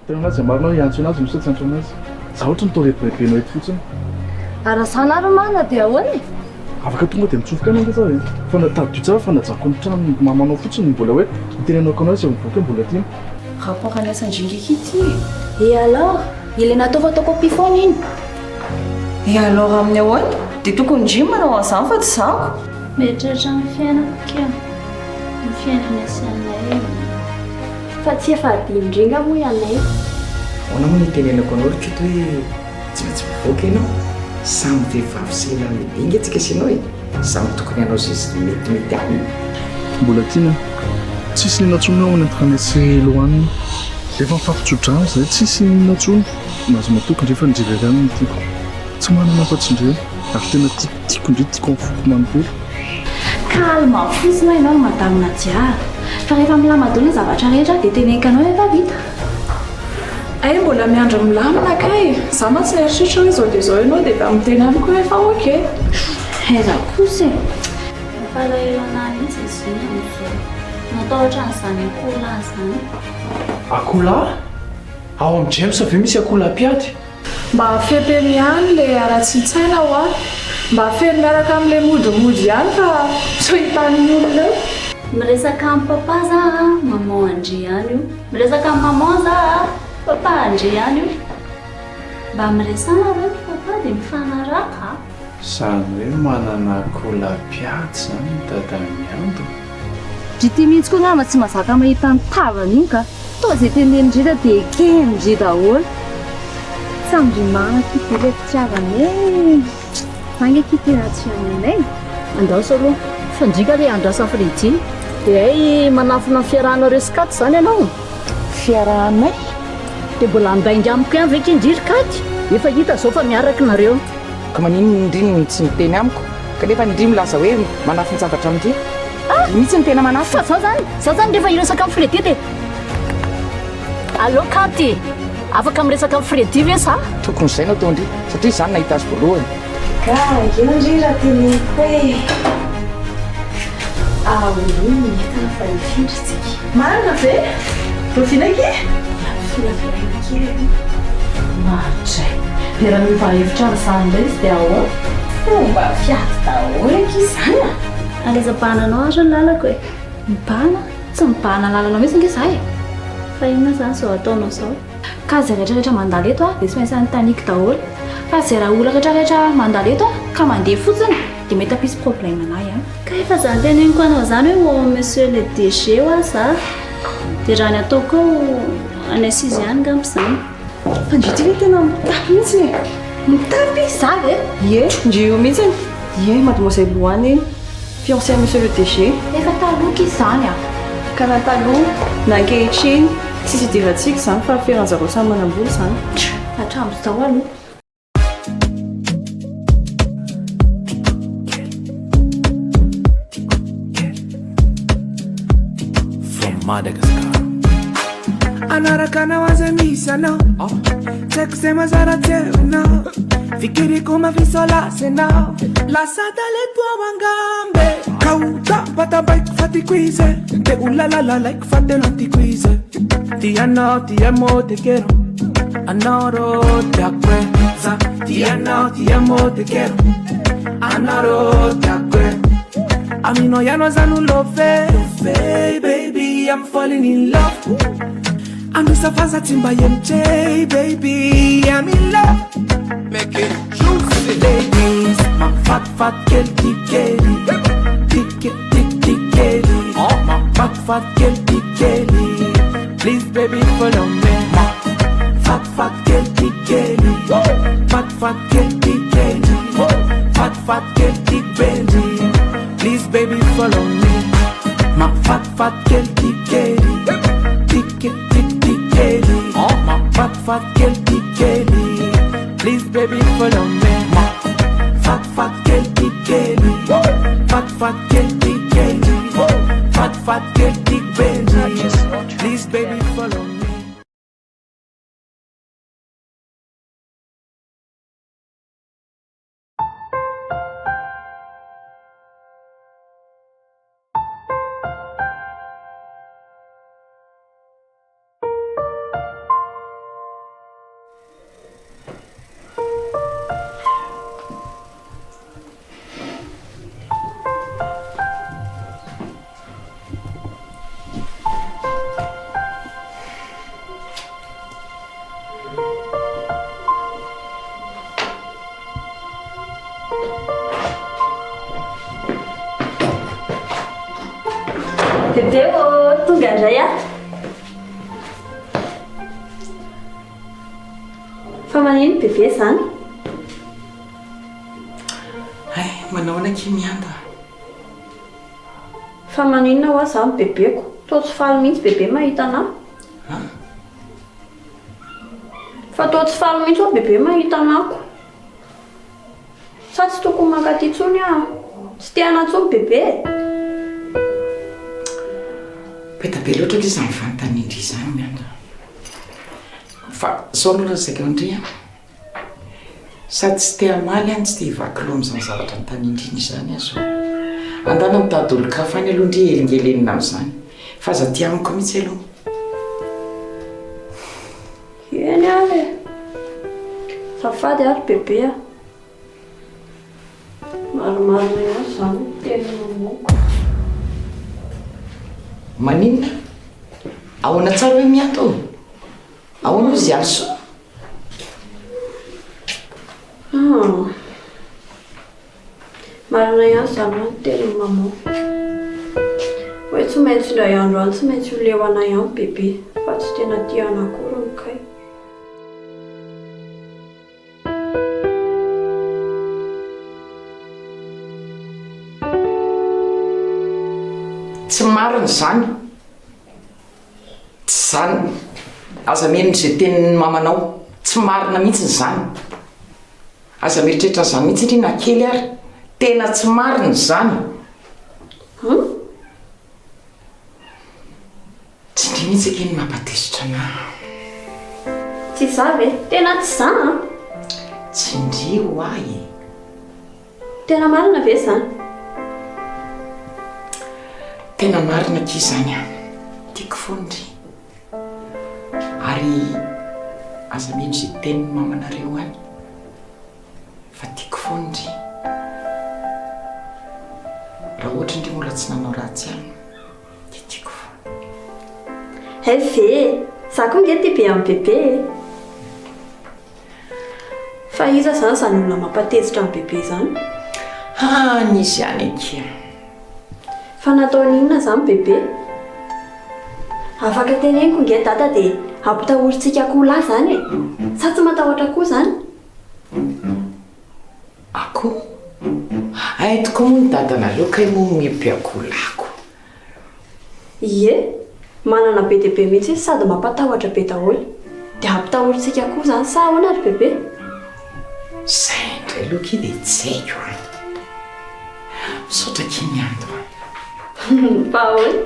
Tena anazy marina hoe hiantso anazy no sa tsy hiantso anazy? Za ohatry ny toa rebirebenao eto fotsiny. Ary raha za nary marina dia ahoana e? Afaka tonga dia mitsofoka any ange za e. Fa na tadidio tsara fa najako ny tranon'ny mamanao fotsiny no mbola hoe hitenenako anao izay mivoaka hoe mbola tiana. Rapport any asan-dringa ity e! Et alors? Ilay natao photocopie foana iny. Et alors amin'ny ahoana? Dia tokony ndry manao an'izany fa tsy zako. Mieritreritra ny fiainako kea, ny fiainanay sy anay. Fa tsy efa adinondringa moa ianay. Ahoana moa no hitenenako anao ry Koto hoe tsy maintsy mivoaka ianao? Samy vehivavy sy lehilahy lehibe ange tsika sy ianao e! Samy tokony hanao izay metimety aminy. Mbola tiana. Tsisy inona intsony ao entre anay sy Loane. Efa mifampitso-drano izahay, tsisy inona intsony. Mahazo matoky ndry fa ndry irery ihany no tiako. Tsy manana afa-tsy ndry aho. Ary tena tiako, tiako ndry, tiako amin'ny foko manontolo. Calme fotsiny hoa ianao ry madame Nadia a! Fa rehefa milamina daholo ny zavatra rehetra dia teneniko anao rehefa vita. Hay mbola miandry milamina kay! Za mantsy nieritreritra hoe izao dia izao ianao dia efa miteny amiko hoe efa ok. Aiza kosa e! Mampalahelo anah mihitsy izy iny amin'izao. Matahotra an'izany akoholahy izany. Akoholahy? Ao amin'i James ve misy akoholahy mpiady? Mba afepeno ihany le haratsian-tsaina hoa! Mba afeno miaraka amin'le modimody ihany fa sao hitan'ny olona eo. Miresaka amin'i papa za a, maman an-dry ihany io. Miresaka amin'i maman za a, papa an-dry ihany io. Mba miresaha nareo ry papa dia mifanaraka a. Zany hoe manana akoholahy mpiady zany i dadan'i Miando? Dry ty mihitsy koa ngamba tsy mazaka mahita ny tavany iny ka. Toa izay tenenin-dry da dia eken-dry daholo. Samy ndry marina akia be ilay fitiavana e! Za nge akia tena tsy hanina e! Andraso aloha fa ndry nga le andrasan'i Freddy. Dia hay manafina ny fiarahanareo sy Katy izany ianao? Fiarahanay? Dia mbola handainga amiko ihany ve kay ndry ry Katy? Efa hita izao fa miaraka nareo. Ka maninona ndry no tsy miteny amiko kanefa ndry milaza hoe manafin-javatra amin-dry? Ndry mihitsy no tena manafina. Fa zao zany, zao zany rehefa hiresaka amin'i Freddy dia Allô Katy, afaka miresaka amin'i Freddy ve za? Tokony izay no ataon-dry satria izaho no nahita azy voalohany. Gaga eo ndry raha teneniko hoe aoloy ny entana fa hifindra tsika. Marina ve? Rahoviana akia? Filafilaina kely aloha. Mahatray. Dia raha miova hevitra amin'izany indray izy dia ahoana? Fomba fiady daholo akia izany a! Ary aiza bahananao ary ny lalako e? Mibahana? Tsy mibahana lalana mihitsy ange za e! Fa inona izany izao ataonao izao? Ka izay rehetra rehetra mandalo eto dia tsy maintsy anontaniako daholo. Fa izay raha olona rehetra rehetra mandalo eto ka mandeha fotsiny dia mety hampisy problème anah ihany. Ka efa izany teneniko anao izany hoe ho monsieur le DG hoa za. Dia raha ny ataoko eo any assise ihany ngamba izany. Fa ndry ity ve tena mitapy mihitsy e! Mitapy? Za ve? Ie, ndry io mihitsy. Ie, mademoiselle Loane iny. Fiancée à monsieur le DG. Efa taloha k'isy izany a! Ka na taloha na ankehitriny, tsisy idirantsika izany fa aferan-jareo samy manam-bola izany. Hatramin'izao aloha. From Madagascar. Anaraka anao aza misy anao Tsy haiko izay mazara tsy hainao Fikiriko mafisolasy anao Lasa talento ao angambe Kaoka patabaiko fa tiako izy De olalalalaiko fa tena tiako izy Ti anao ti amo te quiero Anaro tiako e Za ti anao ti amo te quiero Anaro tiako e Aminao ihany aza no love Love baby I'm falling in love Androsa faza tsy mba MJ baby I'm in love Make it juicy. Ladies Mafatifaty kely ty kely Ty ke ty ty kely Mafatifaty kely ty kely Please baby follow me Mafatifaty kely ty kely Fatifaty kely ty kely Fatifaty kely ty bendy Please baby follow me Mafatifaty kely ty kely Ty ke ty ty kely Mafatifaty kely ty kely Please baby follow me Mafatifaty kely ty kely Fatifaty kely ty kely Fatifaty kely ty bendy Please baby follow me. Bebe ô, tonga indray aho. Fa manino bebe izany? Hay, manao ahoana akia Mianda? Fa maninona hoa izany bebeko? Toa tsy faly mihitsy bebe mahita anah. An? Fa toa tsy faly mihitsy hoa bebe mahita anah ko. Sa tsy tokony mankaty intsony aho? Tsy te hanah intsony bebe e! Peta be loatra akia izany fanontanian-dry izany Mianda. Fa izao aloha lazaiko an-dry an. Sady tsy te hamaly aho no tsy te hivaky loha amin'izany zavatra anontanian-dry izany aho izao. Andana mitady olon-kafa any aloha ndry helingelenina amin'izany. Fa aza aty amiko mihitsy aloha. Eny ary e! Azafady ary bebe a! Marimarina ihany izany ny tenin'i Mamoako. Maninona? Ahoana tsara hoe miato? Ahoana hozy Alisoa? Ah. Marina ihany izany hoe ny tenin'i maman. Hoe tsy maintsy indray andro any tsy maintsy ho leo anay ihany bebe fa tsy tena tia anah akory kay. Tsy marina izany. Tsy izany. Aza mihaino izay tenin'ny mamanao. Tsy marina mihitsy izany. Aza mieritreritra an'izany mihitsy ndry na kely ary. Tena tsy marina izany. Hum? Tsy ndry mihitsy akia no mampatezitra anah. Tsy izaho ve? Tena tsy izaho an! Tsy ndry ho'a e! Tena marina ve izany? Tena marina akia izany an! Tiako foana ndry. Ary aza mino izay tenin'ny mamanareo any fa tiako foana ndry. Raha ohatra ndry mbola tsy nanao ratsy ahy dia tiako foana. Hay ve e! Za koa nge tia be an'i bebe e! Fa iza izany izany olona mampatezitra an'i bebe izany? Any izy any akia. Fa nataony inona izany bebe? Afaka teneniko nge dada dia ampitahorintsika akoho lahy izany e! Sa tsy matahotra akoho izany? Akoho? Hay tokoa moa ny dadanareo kay moa miompy akoho lahy ko. Ie, manana be dia be mihitsy izy sady mampatahotra be daholo. Dia ampitahorintsika koa izany sa ahoana ry bebe? Izay indray aloha akia dia tsy haiko an! Misaotra akia Miando an! Fa ahoana?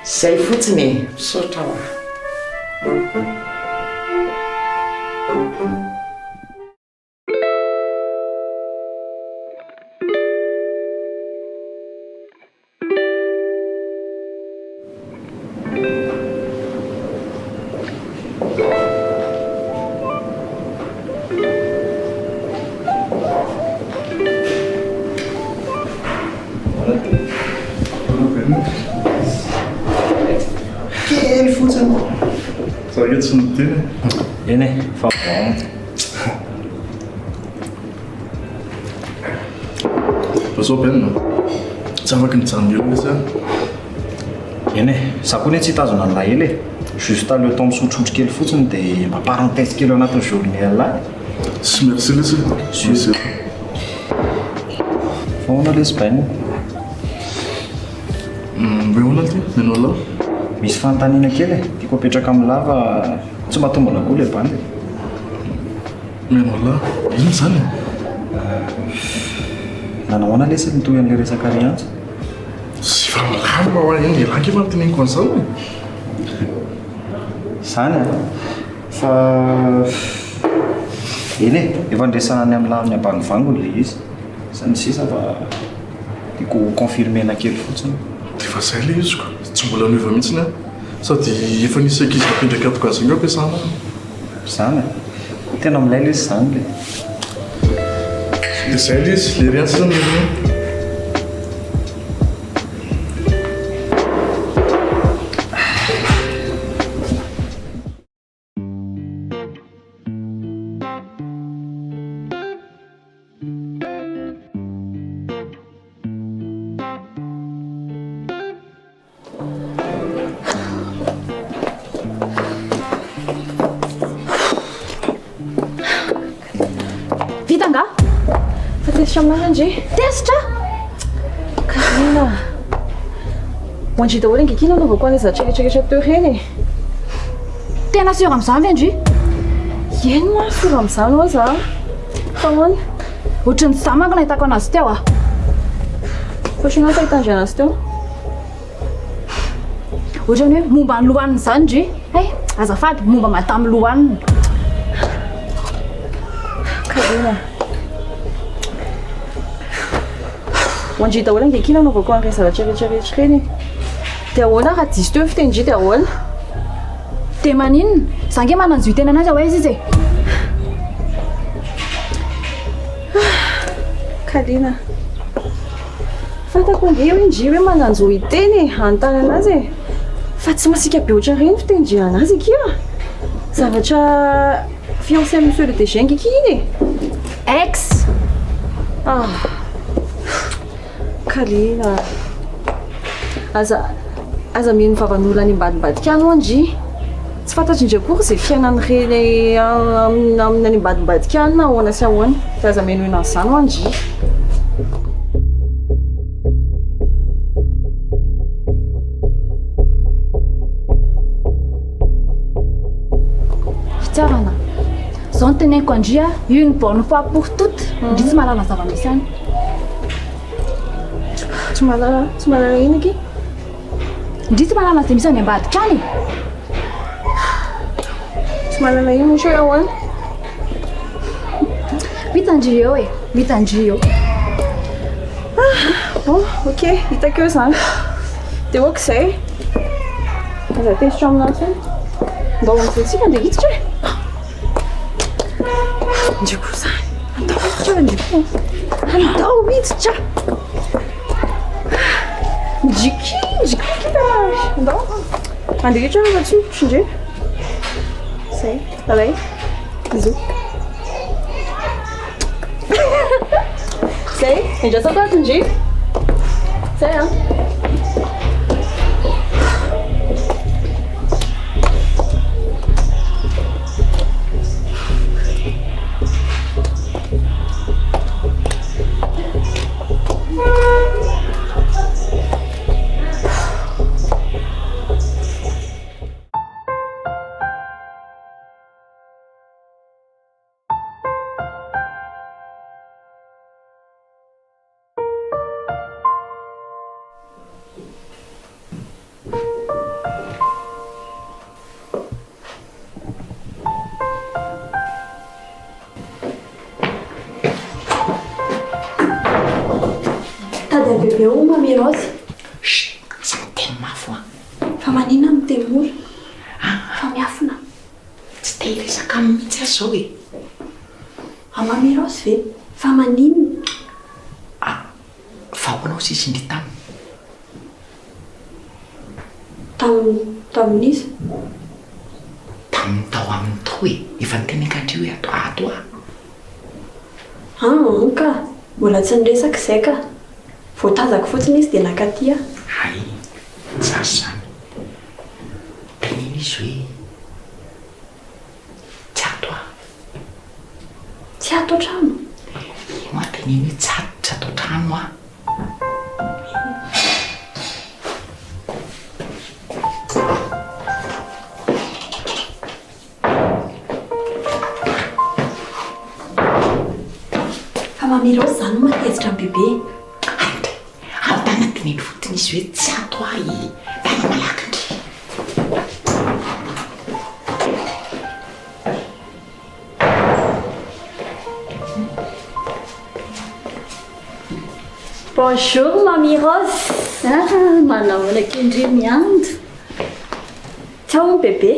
Izay fotsiny e! Misaotra hoa! Kely fotsiny. Za ange tsy niteny e. Eny e, fa bon. Fa zao Ben a, tsy afaka nijanona ela mihitsy aho. Eny e, za koa anie tsy hitazona an'lah ela e. Juste le temps misotrosotro kely fotsiny dia mba parenthèse kely ao anatin'ny journée an'lah e. Sy merci lesy e. Merci. Fa ahoana lesy Ben? Hoe ahoana ty? Mino an'lah? Misy fanontaniana kely e, tiako apetraka amin'lah fa tsy mahatombina koa ilay bandy e. Mino an'lah? Inona izany e? Nanao ahoana lesy ny tohin'ilay resaka ry Antsa? Efa milamina hoa iny, elah ange efa noteneniko an'izao e. Izany an! Fa eny e, efa niresahana ny amin'lah amin'ny ambangovangony ilay izy. Sy ny sisa fa tiako ho confirmer-na kely fotsiny. Dia efa izay ilay izy ko, tsy mbola niova mihitsy aho. Sady efa nisy ankizy nampindraka ato gaz ange ampiasana any. Izany e? Tena milay lesy izany le. Dia izay ilay izy, ilay ry Antsa izany no. Tezitra aminazy ndry. Tezitra? Karina. Ho an-dry daholo ange akia nanaovako an'ilay zavatra rehetra rehetra teo ireny e. Tena sûr amin'izany ve ndry? Eny moa sûr amin'izany ho'a za. Fa ahoana? Ohatran'ny tsy za manko nahitako anazy teo a. Fa ohatran'ny ahoana fahitandry anazy teo? Ohatran'ny hoe momba ny lohanina izany ndry. Hay, azafady, momba madame lohanina. Karina. Ho an-dry daholo ange akia nanaovako an'ireny zavatra rehetra rehetra ireny e. Dia ahoana raha diso teo ny fitenin-dry dia ahoana? Dia maninona? Za ange manan-jo hiteny anazy ao aiza izy e. Kalina. Fantako ange hoe ndry hoe manan-jo hiteny e, hanontany anazy e. Fa tsy masiaka be ohatran'ireny fitenin-dry anazy akia. Zavatra fiancé an'i monsieur le DG ange akia iny e. Ex. Ah. Kalina. Aza aza mino vavan'olona any ambadimbadika any ho'a ndry. Tsy fantatry ndry akory izay fiainan'ireny amin'ny any ambadimbadika any na ahoana sy ahoana. Dia aza menoina an'izany ho'a ndry. Fitiavana. Izao no teneniko an-dry a, une bonne fois pour toutes, ndry tsy mahalala ny zava-misy any. Tsy mahalala, tsy mahalala inona akia? Ndry tsy mahalala an'izay misy any ambadika any e. Tsy mahalala inona ohatra hoe ahoana? Hitan-dry eo e, hitan-dry eo. Ah, bon, ok, hitako eo izany. Dia ok izay. Aza tezitra aminahy intsony. Ndao amin'izay tsika andeha hiditra e. Ndry koa izany. Andao hiditra ndry koa. Andao hiditra. Ndry ki, ndry koa kita. Andao. Andeha hiditra fa tsy hoditra ndry. Izay. Bye bye. Bisous. Zay, endrasako ato ndry. Zay an. Tady an'i bebe hono Mamy Rose. Chut, aza miteny mafy hoa. Fa maninona no miteny mora? Fa miafina. Tsy te hiresaka aminy mihitsy aho izao e. A Mamy Rose ve? Fa maninona? Ah, fa ahoana hozy izy indry taminy? Tamin'ny, tamin'iza? Tamin'ny tao aminy tao e, efa niteny angaha ndry hoe ato ato aho? An, an ka, mbola tsy niresaka izay ka. Vao tazako fotsiny izy dia nankaty aho. Hay, tsara izany. Teneno izy hoe tsy ato aho. Tsy ato an-trano? Eny hoa teneno hoe tsy ato, tsy ato an-trano aho. Fa Mamy Rose izany no mahatezitra an'i Bebe. Anta, Antana teneno fotsiny izy hoe tsy ato aho e, tana malaky ndry. Bonjour Mamy Rose. Ah, manahoana kendry miandro. Tsy ao hono Bebe.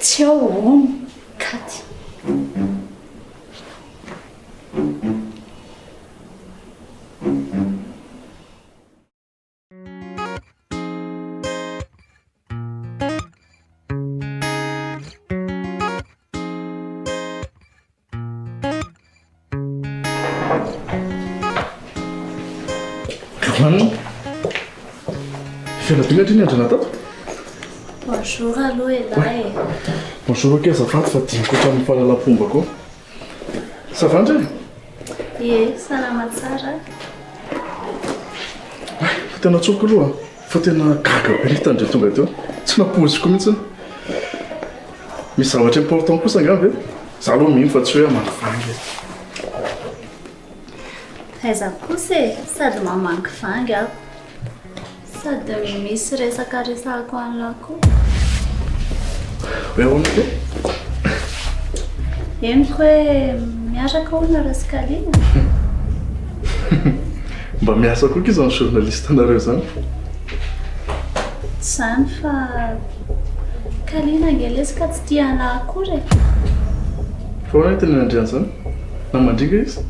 Tsy ao hono Katy. Johanna, Fianakaviana ndry ny andrana tato? Bonjour aloha elah e. Bonjour akia azafady fa diniko hatramin'ny fahalalam-pomba koa. Ça va ndry? Ie, salama tsara. Fa tena tsoka aloha fa tena gaga be nahita an-dry tonga teo. Tsy nampoiziko mihitsy. Misy zavatra important kosa angamba e? Za aloha mino fa tsy hoe hamangivangy e. Aiza kosa e, sady mamangivangy aho. Sady misy resaka resahako an'lah koa. Hoe ahoana koa? Henoko hoe miaraka hono nareo sy Kalina. Mba miasa koa akia izany journaliste nareo izany. Tsy izany fa Kalina ange lesy ka tsy tia an'lah akory e. Fa ahoana ny itenenandry an'izany? Naman-dry ve izy?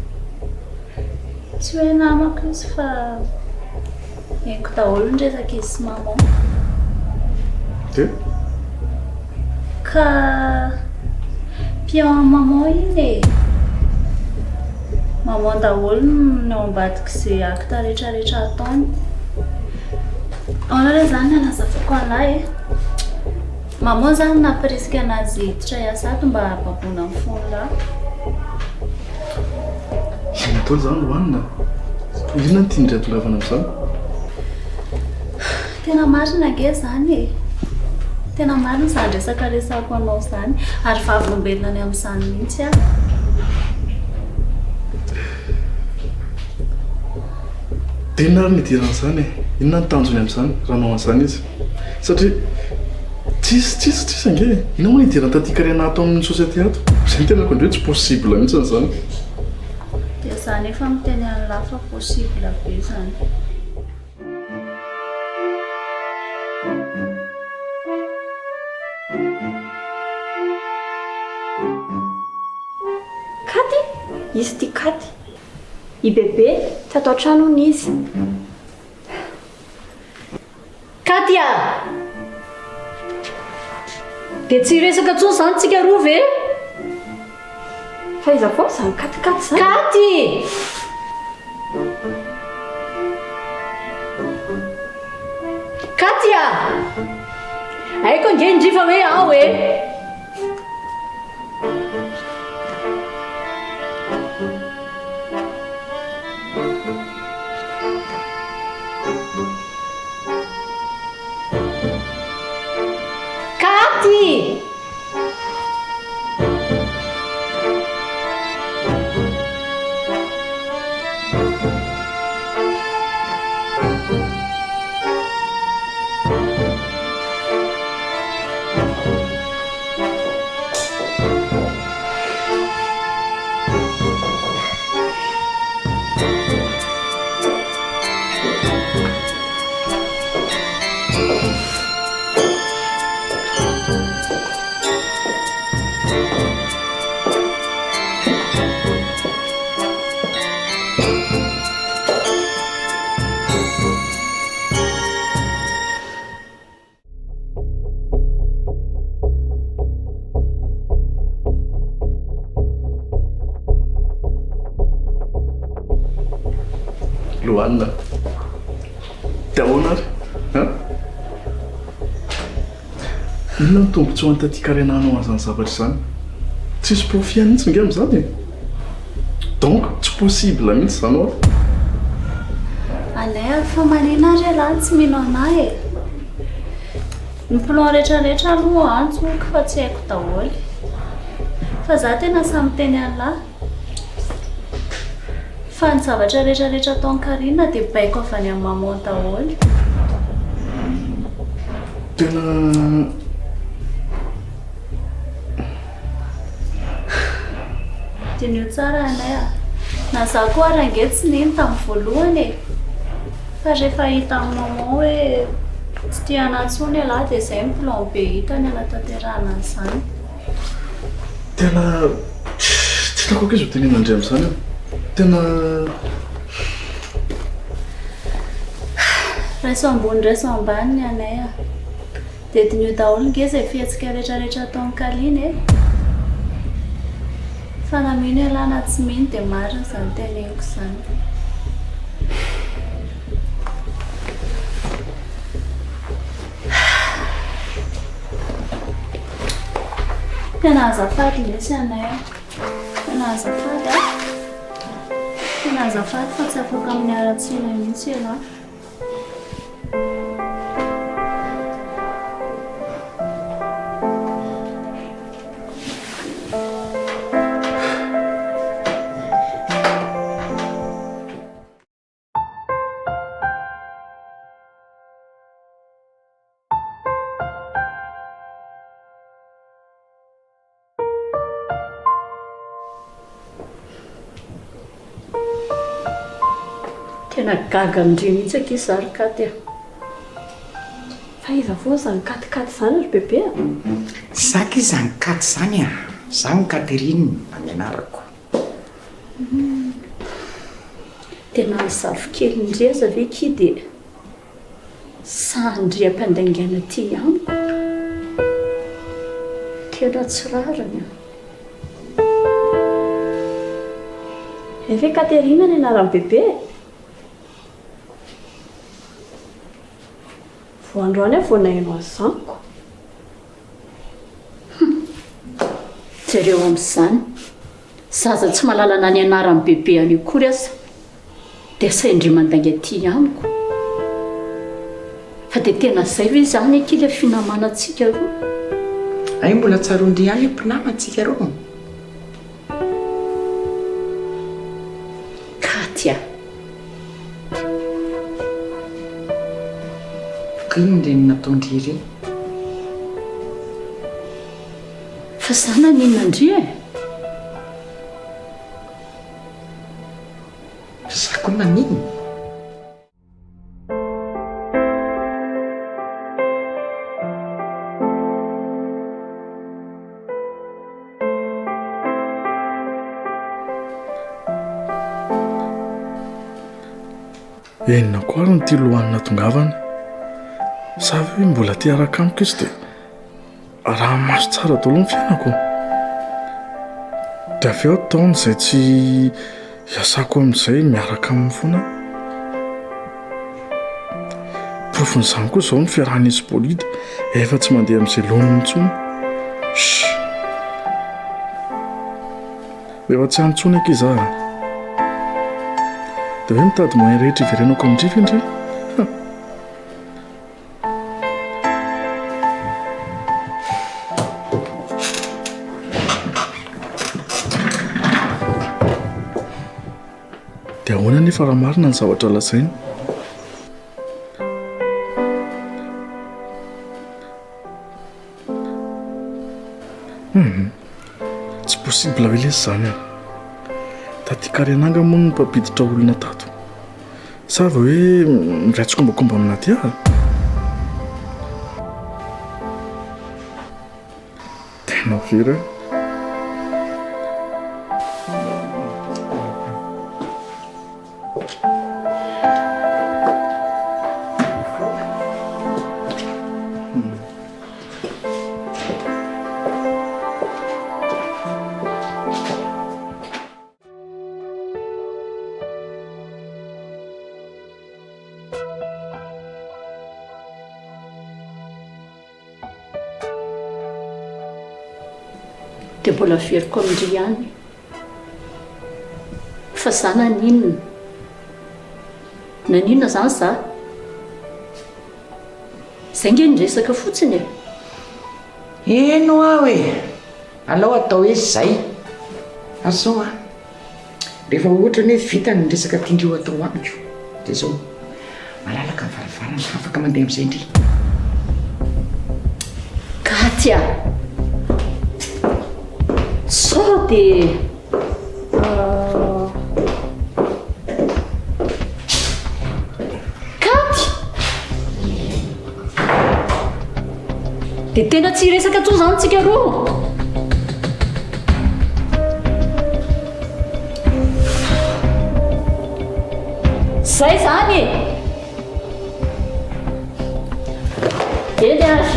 Tsy hoe namako izy fa Henoko daholo ny resak'izy sy maman. Dia? Ka pion an'i maman iny e! Maman daholo no ao ambadik'izay acte rehetrarehetra ataony. Ahoana re izany ny hanazavako an'lah e? Maman izany nampirisika an'azy hiditra hiasa ato mba hahababoana ny fon'lah. Inona daholo izany no hohanina? Inona no tian-dry hatongavana amin'izany? Tena marina ange izany e! Tena marina izany resaka resahako anao izany, ary vavolombelona ny amin'izany mihitsy aho. Dia inona ary no idiran'izany e? Inona no tanjony amin'izany raha hanao an'izany izy? Satria tsisy tsisy tsisy ange e! Inona moa no idiran'i Taty Karena ato amin'ny société ato? Izay no tenako indreo tsy possible mihitsy izany. Dia za nefa miteny an'lah fa possible be zany. Katy? Izy ity Katy. I Bebe, tsy ato an-trano hono izy. Katy a! Dia tsy hiresaka intsony izany tsika roa ve? Fa iza foana izany Katy Katy izany? Katy! Katy a! Haiko ange ndry fa hoe ao e! Katy! Lohanina. Dia ahoana ary? An? Inona no tombontsoan'i Taty Karena hanao an'izany zavatra izany? Tsisy profit mihitsy ange amin'izany e! Donc tsy possible mihitsy izany hoa. Alay ary fa manina ary ialahy no tsy mino anah e! Ny plan rehetra rehetra aloha antsoko fa tsy haiko daholo. Fa za tena sahy miteny an'lah. Fa ny zavatra rehetra rehetra ataon'i Carine dia baiko avy any amin'i maman daholo. Tena. Diniho tsara anay a! Na za koa ary ange tsy nino tamin'ny voalohany e! Fa rehefa hitan'i maman hoe tsy tia anah intsony ialahy dia izay ny plan B hitany hanatanterahana an'izany. Tena tsy hitako ankizy ho tenenina ndry amin'izany aho. Tena. Raiso ambony raiso ambany ny anay a! Dia diniho daholo nge izay fihetsika rehetra rehetra ataon'i Kaline e! Fa na mino ialahy na tsy mino dia marina izany teneniko izany. Tena azafady lesy anay a! Tena azafady a! Tena azafady fa tsy afaka amin'ny haratsiana mihitsy ialahy. Tena gaga amin-dry mihitsy akia za ry Katy a! Fa iza foana izany Katy Katy izany ry Bebe a? Za akia izany Katy izany a! Za no Catherine ny anarako. Tena ny zafikelin-dry aza ve akia dia sahin-dry ampandaingana aty amiko? Tena tsy rariny an! Hay ve Catherine ny anaran'i Bebe e? Vao androany aho vao naheno an'izany ko. Hum! Jereo amin'izany, zaza tsy mahalala na ny anaran'i Bebe anio akory aza dia asain-dry mandainga aty amiko. Fa dia tena izay ve izany akia ilay finamanantsika roa? Hay mbola tsaroan-dry ihany hoe mpinama tsika roa. Katia. Ka inona ireny nataon-dry ireny? Fa za naninona ndry e? Fa za koa naninona? Inona koa ary no tia lohanina atongavana? Sa ve mbola te hiaraka amiko izy dia araha-maso tsara daholo ny fiainako? Dia avy eo ataony izay tsy hiasako amin'izay miaraka aminy foana aho. Porofon'izany koa izao ny fiarahan'izy bolida efa tsy mandeha amin'izay laoniny intsony. Shh. Efa tsy any intsony akia za. Dia hoe mitady moyen rehetra hiverenako amin-dry ve ndry? Dia ahoana anefa raha marina ny zavatra lazainy? Hum, tsy possible ve lesy izany an? Taty Karenanga moa no mpampiditra olona tato. Sa ve hoe miray tsikombakomba amin'i Nadia? Tena very aho. Dia mbola averiko amin-dry ihany fa za naninona? Naninona zany za? Zay nge niresaka fotsiny e! Eny ho'aho e! Alao atao hoe zay. Fa zao an, rehefa ohatra ny hoe vita ny resaka tian-dreo atao amiko, dia zao, malalaka ny varavarana, afaka mandeha amin'izay ndry. Katia! Sao dia. Katy! Dia tena tsy hiresaka intsony izany tsika roa? Zay izany e! Eny ary.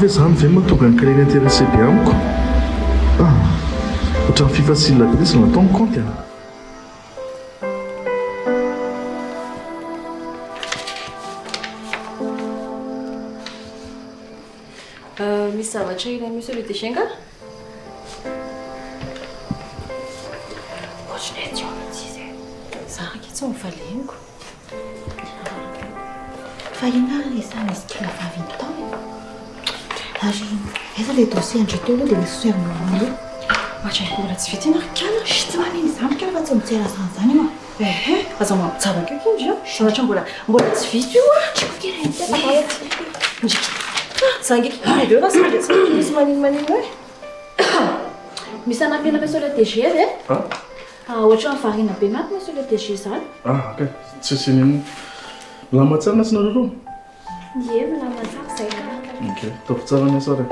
ve izany ve mahatonga an'i Kaleny intéressé be amiko? Ah! Ohatran'ny fi facile be izy nataony kaonty a! Misy zavatra ilain'i Monsieur le DG angaha? Ohatran'ny hoe tsy ao mihitsy izy e. Za ange tsy novaleniko. Fa inona ary ilay sahy nisy kila vavy iny tao e? Ary aiza ilay dossier an-dry teo aloha dia nisy soirin'ny eo? Ohatran'ny mbola tsy vita iny ry kala. Chut, tsy manino izany kala fa tsy mijery an'izany izany io a. Ehe, aza mampijabaka eo kindry a. Zavatra mbola mbola tsy vita io a. Ndry. Za nge kely eo fa saingy tsy misy manino manino e. Misy hanampiana Monsieur le DG ve? Ah? Ohatran'ny variana be manko Monsieur le DG izany. Ah, ok. Tsisy inona. Milamina tsara ny asanareo roa? Ie, milamina tsara izay ka. Ok, ataovy tsara ny asa ary e.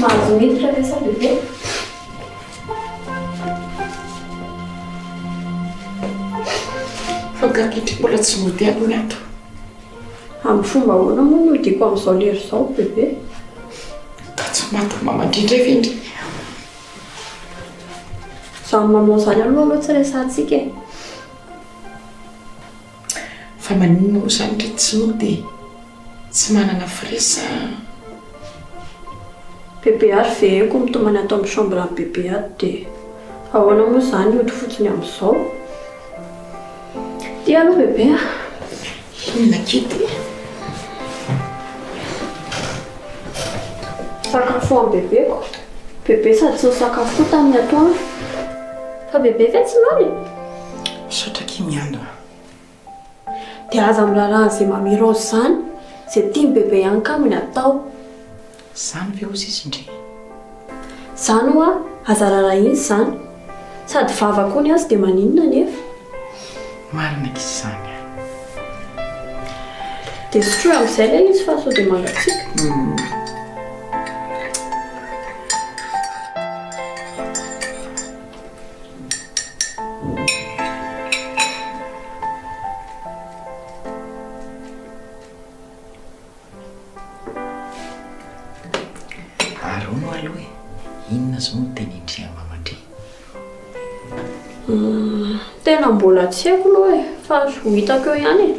Mahazo miditra ve sa bebe? Fa nga ankehitriny mbola tsy mody any ny ato? Amin'ny fomba ahoana moa no hodiako amin'izao lera izao bebe? Ka tsy maty maman-dry indray ve ndry? Izany maman izany aloha aloha tsy resahantsika e. Fa maninona moa izany ndry tsy mody e? Tsy manana frais sa? Bebe ary veheko mitomany ato amin'ny chambre an'i bebe ato dia ahoana moa izany hody fotsiny amin'izao? Ity aloha bebe a! Inona akia ity? Sakafo ho an'i bebeko. Bebe sady tsy nisakafo koa tamin'ny atoandro. Fa bebe ve tsy noana e? Misaotra akia Miando a! Dia aza miraharaha an'izay Mamy Rose izany, izay tian'i bebe ihany kamo ny atao. Izany ve hozy izy ndry? Izany hoa, aza rarahina izany. Sady vava koa ny azy dia maninona anefa? Marina akia izany a! Dia sotroy amin'izay ilay izy fa sao dia mangatsiaka. Ary hono aloha e, inona izao no tenin-dry an'i Mamadria? Tena mbola tsy haiko aloha e, fa ho hitako eo ihany e.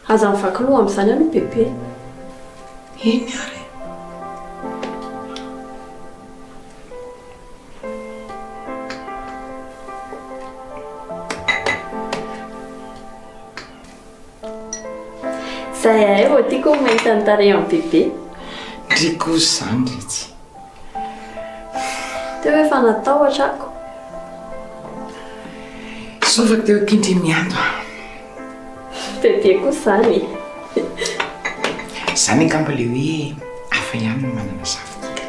Aza mivaky loha amin'izany aloha bebe. Eny ary e. Zay ahay vao tiako ny mahita ny tarehin'i bebe. Ndry koa izany ry tsy. Teo efa natahotra ako. Sovako teo akia ndry mianto a. Bebe koa izany e. Izany angamba ilay hoe hafa ihany ny manana zafikery.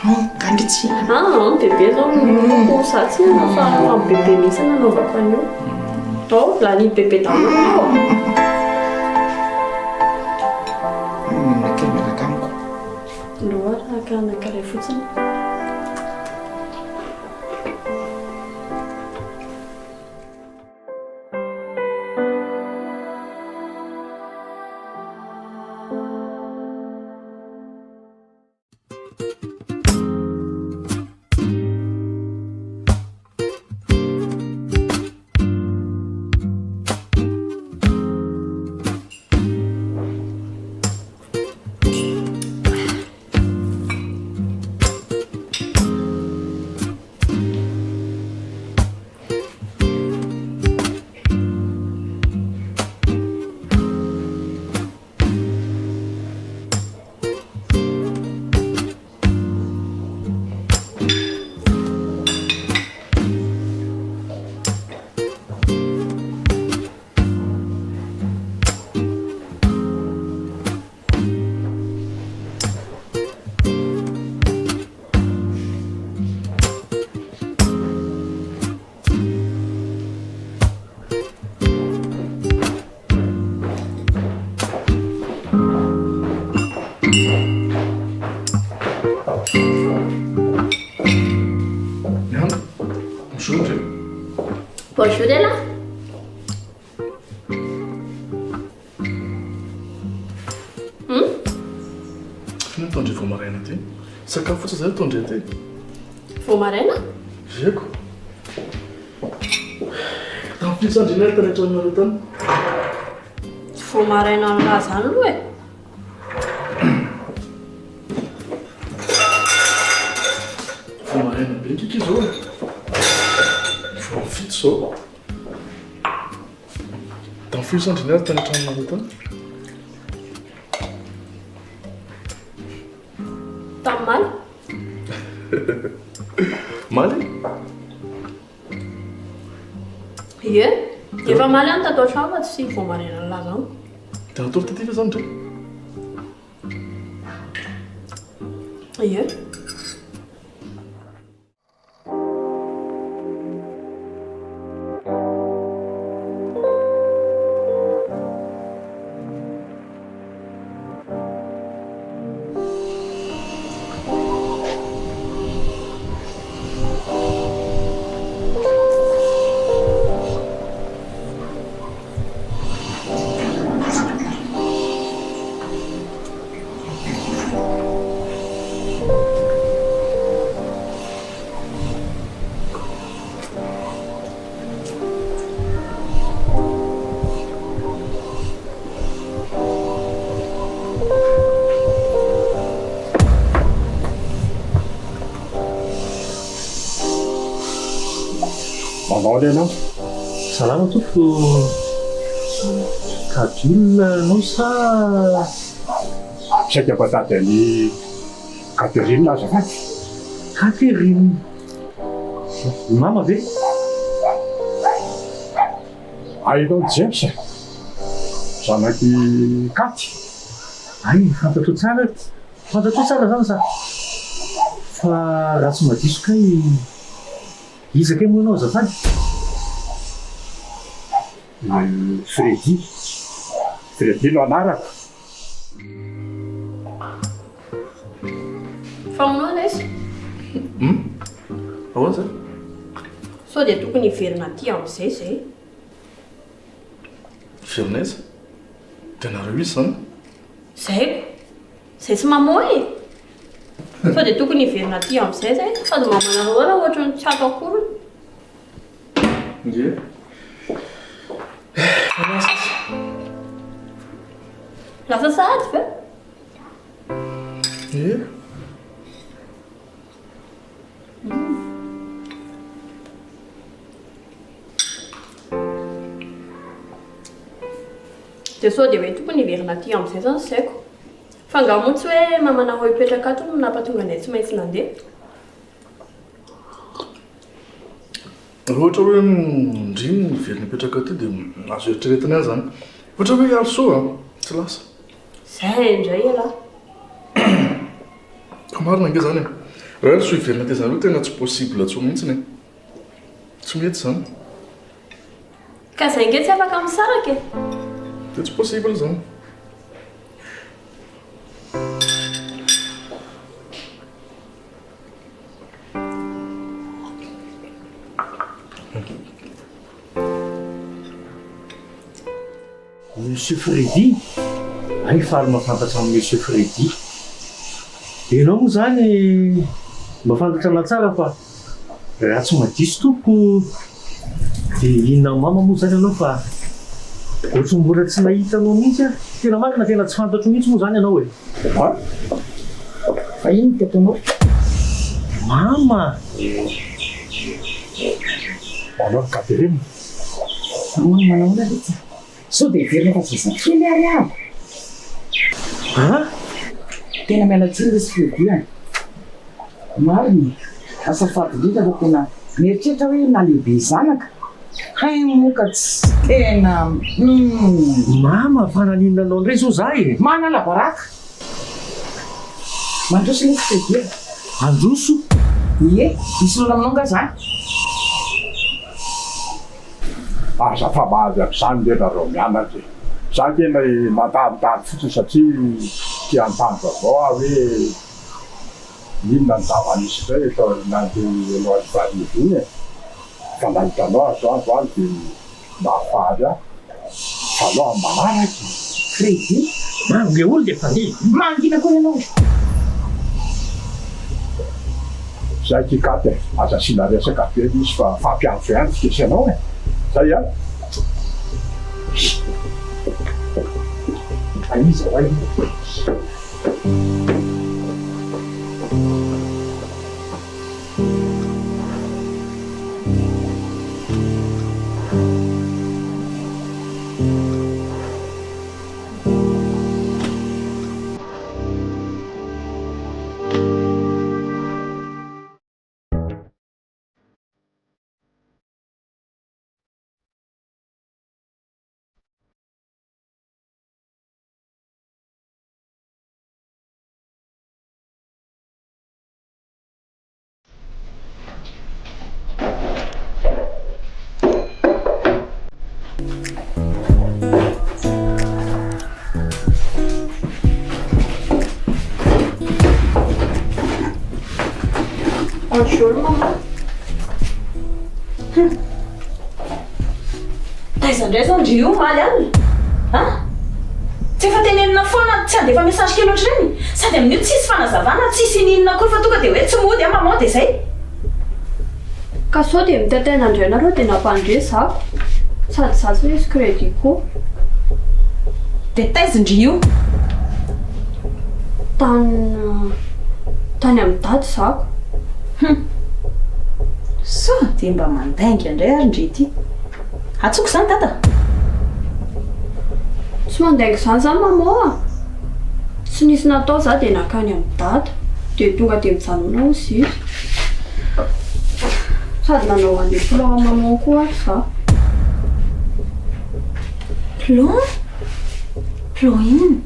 Oh, nga ndry tsy hihinana? Ah, bebe zao no nofoko, za tsy hihinana fa ho an'i bebe mihitsy no nanaovako an'io. Ao, lanian'i bebe daholo io. Mihinana kely miaraka amiko. Ndao ary haka anankiray fotsiny. ataondry vao maraina aty? Sakafo fotsiny izay ataondry aty. Vao maraina? Eko. Tamin'ny firy sa ndry nary tany an-tranonareo tany? Tsy vao maraina an'lah izany aloha e. Vao maraina be ndraiky izao e. Vao fito izao. Tamin'ny firy sa ndry nary tany an-tranonareo tany? Tamin'ny maly. Maly? Ie, efa maly aho no tato an-trano fa tsy vao maraina nilaza amiko. Dia natory taty ve izany ndry? Ie. Manao ahoana ianao? Salama tompoko. Cadule anao sa? Saika mba tady an'i Catherine azafady. Catherine? I mama ve? Hainao James e! Zanak'i Katy. Hay, fantatrao tsara, fantatrao tsara zany za. Fa raha tsy madiso kay iza kay moa ianao azafady? Freddy. Freddy no anarako. Fa hono lesy? Hum? Ahoana izany? Sao dia tokony hiverina aty amin'izay izay? Hiverina aiza? Dia nareo iza izany? Izay ko! Izay sy maman e! Sao dia tokony hiverina aty amin'izay izay? Sady mamanareo raha ohatran'ny tsy ato akory. Ie. Efa lasa izy. Lasa sahady ve? Ie. Dia sao dia hoe tokony hiverina aty amin'izay izany saiko. Fa angaha moa tsy hoe mamanareo hipetraka ato no nampatonga anay tsy maintsy nandeha? Raha ohatra hoe ndry no miverina hipetraka aty dia azo eritreretina ihany izany. Ohatra hoe hialisoa an, tsy lasa. Izay indray ialahy. Ka marina ange izany e. Raha hialisoa hiverina aty izany aloha tena tsy possible intsony mihitsy e. Tsy mety izany. Ka izay ange tsy afaka misaraka e. Dia tsy possible izany. Monsieur Freddy? Hay faly mahafantatra an'i Monsieur Freddy. Ianao moa izany mba fantatra anà tsara fa raha tsy madiso tompoko dia inona mama moa izany ianao fa ohatry ny mbola tsy nahita anao mihitsy aho. Tena marina tena tsy fantatro mihitsy moa izany ianao e. An! Fa inona ty ataonao? Mama! Manao ny Catherine. Ahoana manao ahoana letsy a? Sao dia heverina fa zazakely ary aho? An! Tena miala tsiny lesy Freddy a! Marina e! Azafady indrindra fa tena mieritreritra hoe nalehibe zanaka. Hay moa ka tsy tena humm. Mama fa naninona anao ndray zao za e? Manala baraka! Mandroso lesy Freddy a! Handroso? Ie, misy olana aminao nga zany? Aza fa mahavy an'izany nge nareo mianaka e! Za nge mandalondalo fotsiny satria te hanontany vaovao aho hoe inona ny zava-nisy indray eto aorianan'le ianao Alivarivo iny e! Fa nahita anao aho zao androany dia mahafaly ahy. Fa aleo amin'ny manaraka e! Freddy, Maro le olona efa le. Mangina koa ianao. Zay aky Katy e, aza asiana resaka be izy fa fampiantso ihany tsy kesy anao e. Zay an. Fa iza hoay io? Bonjour maman. Hum. Taiza indray izao ndry io omaly alina? An? Tsy efa tenenina foana tsy handefa message kely ohatr'ireny? Sady amin'io tsisy fanazavana, tsisy ininona akory fa tonga dia hoe tsy mody aho maman dia izay. Ka sao dia mitaintaina indray nareo dia nampandre zako. Sady za tsy misy crédit koa. Dia taiza ndry io? Tany tany amin'i dada zako. Hum. Sao dia mba mandainga indray ary ndry ity. Antsoiko izany dada? Tsy mandainga izany za maman a! Tsy nisy natao za dia nankany amin'i dada dia tonga dia mijanona hozy izy. Sady nanao an'ilay plan an'i maman koa ary za. Plan? Plan inona?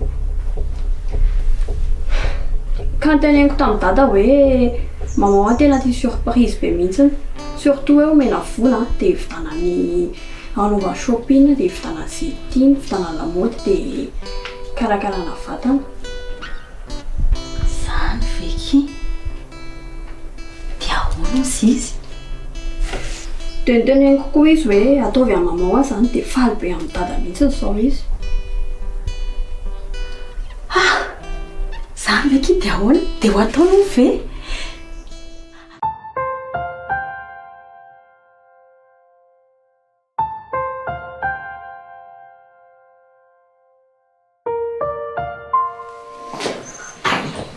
Ka noteneniko tamin'i dada hoe maman tena tia surprise be mihitsiny. Surtout hoe omena vola dia hividianany hanaovany shopping dia hividianany izay tiany, hividianany lamaody dia hikarakarana vatana. Izany ve ki? Dia ahoana ozy izy? Dia noteneniko koa izy hoe ataovy amin'ny maman aho izany dia faly be amin'i dada mihitsy izao izy. Ah! Izany ve ki? Dia ahoana? Dia ho ataony hono ve?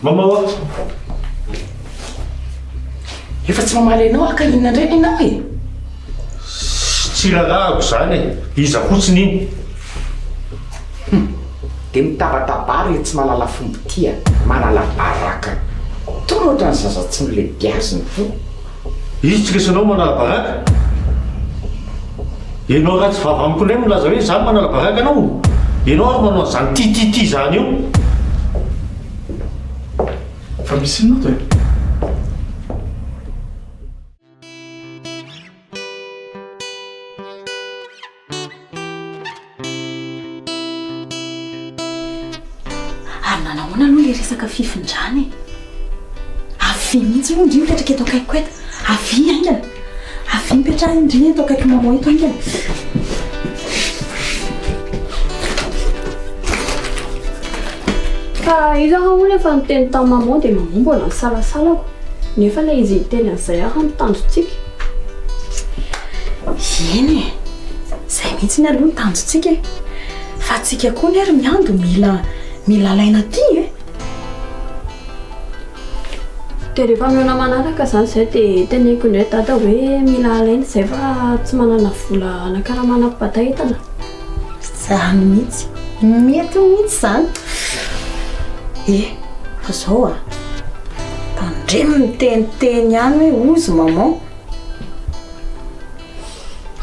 Mama oa! Efa tsy mamaly anao aho ka inona indray ny anao e? Tsy raharahako izany e! Iza fotsiny iny? Hum! Dia mitabataba ry tsy mahalala fomba ity a! Manala baraka! Tony ohatran'ny zaza tsy nolebiazina tony! Izy tsy resinao manala baraka? Ianao ratsy vava amiko indray milaza hoe izaho manala baraka anao? Ianao ary manao an'izany tia tia tia izany io. Fa misy inona ato e? Ary nanahoana aloha ilay resaka fifindrana e? Avia mihitsy aloha ndry mipetraka eto akaikiko eto. Avia haingana. Avia mipetraha ndry eto akaiky maman eto haingana. Fa iza ary hono efa niteny tamin'i maman dia maman mbola nisalasalako. Nefa ilay izy hiteny an'izay ary no tanjontsika. Eny e! Izay mihitsy aloha ny tanjontsika e! Fa tsika koa anie ry Miando mila mila alaina aty e! Dia rehefa mihaona manaraka izany izay dia teneniko indray Dada hoe mila alaina izay fa tsy manana vola hanakaramana mpibata entana. Izany mihitsy! Mety mihitsy izany! E! Fa izao a! Tandremo miteniteny ihany hoe hozy maman!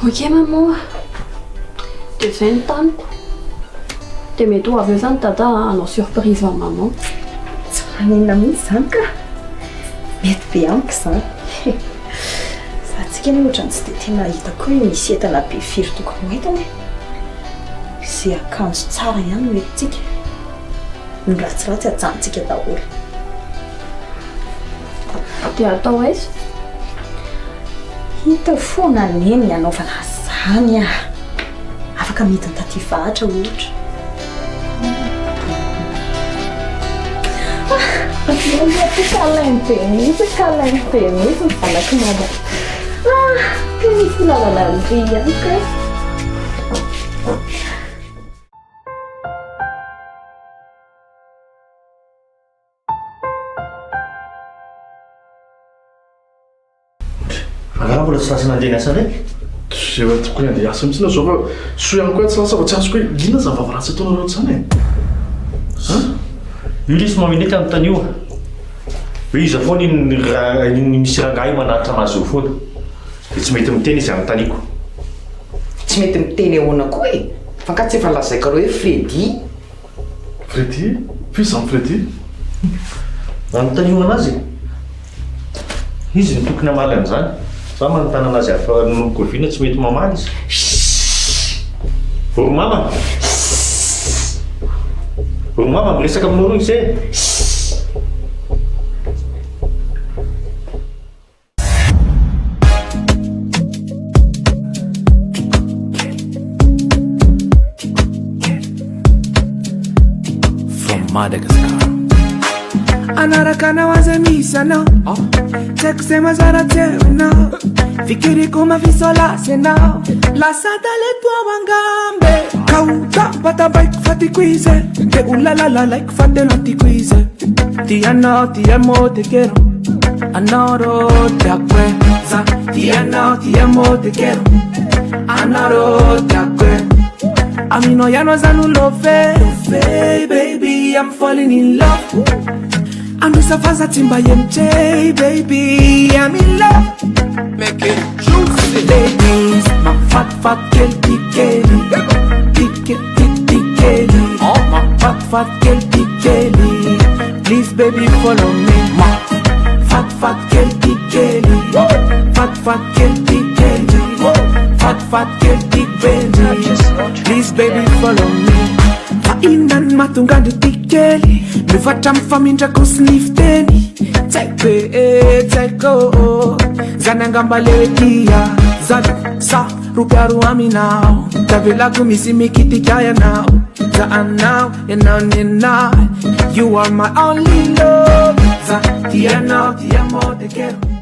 Ok maman a! Dia izay ny taniko. Dia mety ho avy eo izany dada hanao surprise an'i maman. Tsy maninona mihitsy izany ka! Mety be amiko izany. Za tsika anie ohatran'ny tsy dia tena hitako hoe misy entana be firy tokony ho entina e! Izay akanjo tsara ihany no entintsika. Ny ratsiratsy ajanontsika daholo. Dia atao aiza? Hita foana anie ny hanaovana azany ah! Afaka midina taty vahatra ohatra. Ah! Câlin be mihitsy, câlin be mihitsy ny zanak'i mama. Ah, tena misy lalana an-dry ihany kay. Angaha mbola tsy lasa nandeha niasa indray? Efa tokony handeha hiasa mihitsy ianao izao fa soa ihany koa tsy lasa fa tsy azoko hoe inona izany vava ratsy ataonareo izany e? An? Io lesy maminety anontanio a! Hoe iza foana iny ra- iny misy rangahy manaritra anazy eo foana. Dia tsy mety miteny izy anontaniako. Tsy mety miteny ahoana koa e? Fa angaha tsy efa lazaiko anareo hoe Freddy? Freddy? F'iza izany Freddy? Anontanio anazy e! Izy no tokony hamaly an'izany. Za manontany anazy hafa nanomboka oviana tsy mety mamaly izy. Ry mama! Ry mama miresaka aminao aloha ise e! From Madagascar. Anaraka anao aza misy anao Tsy haiko izay mazara tsy hainao Fikiriko mafisolasy ianao Lasa adaleko ao angambe Ka ho tabatabaiko fa tiako izy e Dia ho lalalalaiko fa tena tiako izy e Tia anao ti amo te quiero Anao tiako e Za tia anao ti amo te quiero Anao tiako e Aminao ihany aza no love Love baby I'm falling in love Androsa fa tsy mba hemotra baby I'm in love Make it juicy. Ladies, mafatifaty kely ty kely Ty ty ty kely Mafatifaty kely ty kely Please baby follow me Mafatifaty kely ty kely Fatifaty kely ty kely Fatifaty kely ty baby Please baby follow me Fa inona no mahatonga andry ty kely Mivatra amin'ny famindrako sy ny fiteny Tsy haiko e, tsy haiko Zany angamba le hoe tia Zany sa ropiaro aminao Tavelako misy mikitika ianao Za anao, ianao nenah You are my only love Za tia anao, ti amo, te quiero.